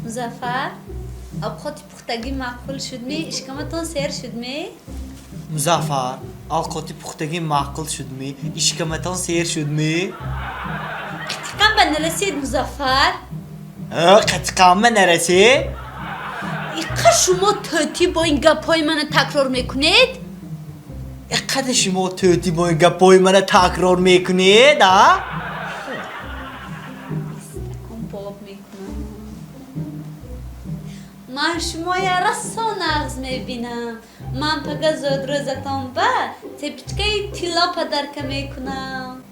Музаффар, овқоти пухтагӣ маъқул шудми? Ишкаматон сер шудми? Музаффар, овқоти пухтагӣ маъқул шудми? Ишкаматон сер шудми? Қатиқам ба нарасед, Музаффар. Қатиқам ба нарасед? Иқа шумо тӯтӣ бо ин гапҳои мана такрор мекунед? Иқадар шумо тӯтӣ бо ин гапҳои мана такрор мекунед, а? Истакон боб мекунам. Ман шумоя расо нағз мебинам. Ман пага зодрӯзатон ба цепочкаи тилло подарка мекунам.